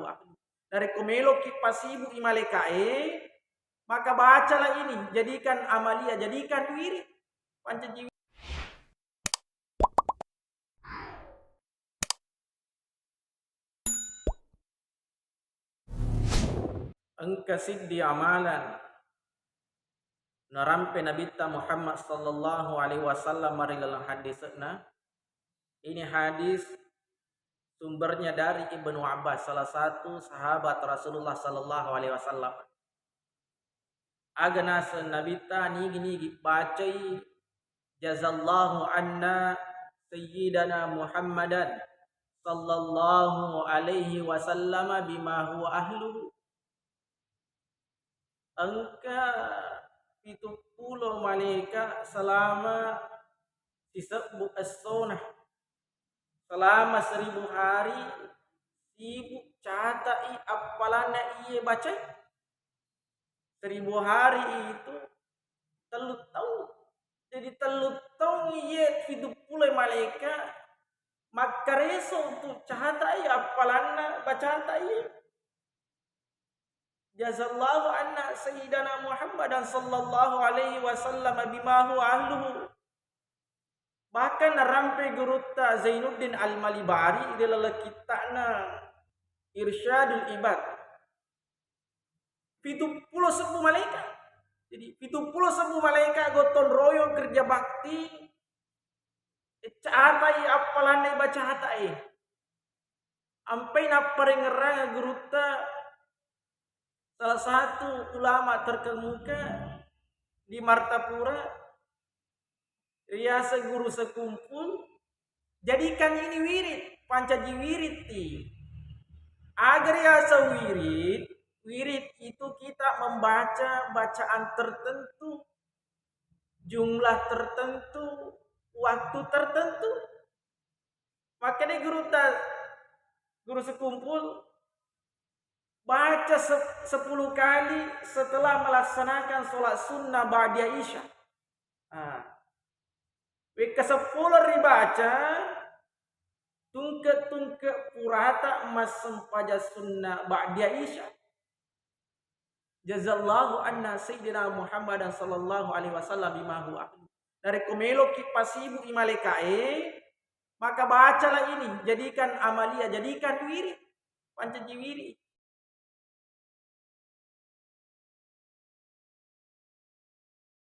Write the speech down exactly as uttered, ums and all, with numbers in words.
ahluhu. Narekko meloki pasibu'i malaika'e, maka bacalah ini, jadikan amalia, jadikan wirid. Pancaji Engka siddi amalan narampe Nabitta Muhammad sallallahu alaihi wasallam ri laleng hadise'na. Ini hadis sumbernya dari Ibnu Abbas, salah satu sahabat Rasulullah sallallahu alaihi wasallam. Aga naseng Nabitta, nigi-nigi bacai, "Jazallahu anna sayyidana Muhammadan sallallahu alaihi wasallama bima huwa ahluhu." Engka pitu pulo malaika selama sisebbu essona, selama seribu hari sibuk catai appalanna iye bacai. Seribu hari itu tellu taung. Jadi tellu taung iye pitu pulo malaika makkareso untuk catai appalanna bacata iye. Jazallahu anna sayyidana Muhammadan sallallahu alaihi wasallam bima huwa ahluhu. Bahkan narampe gurutta Zainuddin Al-Malibari ri laleng kitta'na Irsyadul Ibad. Pitu pulo sebbu malaika. Jadi pitu pulo sebbu malaika gotong royong kerja bakti, catai appalanna ibacatae. Ampai napparengngerang gurutta salah satu ulama terkemuka di Martapura, riaseng Guru Sekumpul, jadikan ini wirid, pancaji wirid ti. Aga riaseng wirid? Wirid itu kita membaca bacaan tertentu, jumlah tertentu, waktu tertentu. Makkedai gurutta, Guru Sekumpul, baca se-, sepuluh kali setelah melaksanakan sholat sunnah ba'diyah isya. Ah. Wekka seppulo ribaca, tungke-tungke purata massempajang sunnah ba'diyah isya. Jazallahu anna sayyidina Muhammadan sallallahu alaihi wasallam bima huwa ahlu. Narekko meloki pasibu'i malaika'e, maka bacalah ini, jadikan amalia, jadikan wirid. Pancaji wirid.